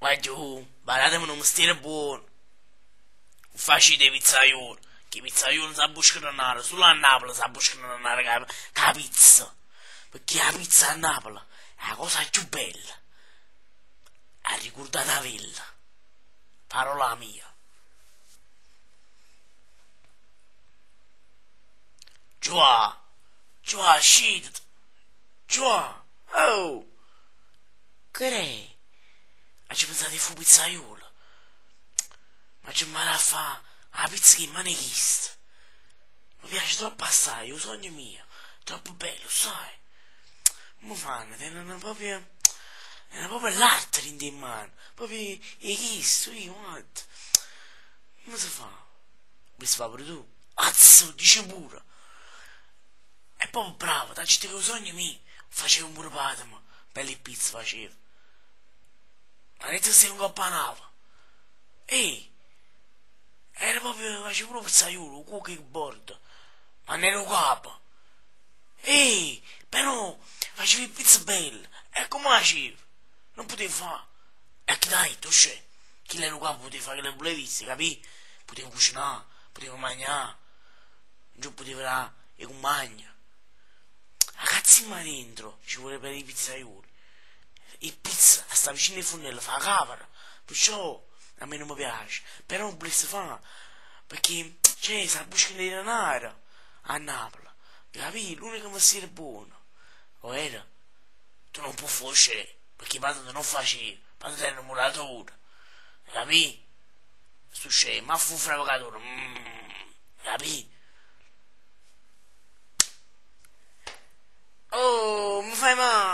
Guagliù, 'mparateve nu mestiere buono. Nun facite 'e pizzaiuoli, che 'e pizzaiuoli nun s'abbuscano denaro, sulo a Napule s'abbuscano denaro cu 'a pizza, pecché 'a pizza a Napule è 'a cosa cchiù bella. Arricurdatavella, parola mia. Giuà, Giuà, scìtate! Giuà, oh! Che è? Aggio pensato 'e fa 'o pizzaiuolo. M'aggio 'mparato a fa 'a pizza cu 'e mmane 'e chisto. Me piace troppo assaje, è 'o sogno mio. Troppo bello, 'o ssaje? Come fanno? Teneno proprio, teneno proprio l'arte dint' 'e mmane. Proprio 'e chisto, ih, guarda. Come se fa? Vulisse fa pure tu? Azz, dice pure! È proprio bravo, t'aggio ditto che è 'o sogno mio. 'O faceva pure patemo. Belli pizze faceva. Ma che stev 'ncopp 'a nave? Ehi! Era proprio, faceva pure 'o pizzaiuolo, 'o cuoco 'e bordo, ma nun era 'o capo. Ehi! Però faceva 'e pizze belle, e comme faceva? Nun puteva fa. E chi t'ha ditto, oscè? Chillo era 'o capo, puteva fa chello che vuleva isso, capì? Puteva cucinà, puteva magnà, nce 'o puteva dà 'e cumpagne. 'A cazzimma dentro ci vuole per i pizzaiuoli. 'E pizze a sta vicino 'e furnelle fa cavero, perciò a me nun me piace, però 'o vulesse fa, pecché cioè s'abbuscano 'e denare a Napule, capì? L'unico mestiere buono, overo? Tu nun può fa 'o scemo, pecché patete nun 'o faceva, patete era nu muratore, capì? Stu scemo, a fa 'o fravecatore, capì? Oh, mi fai male!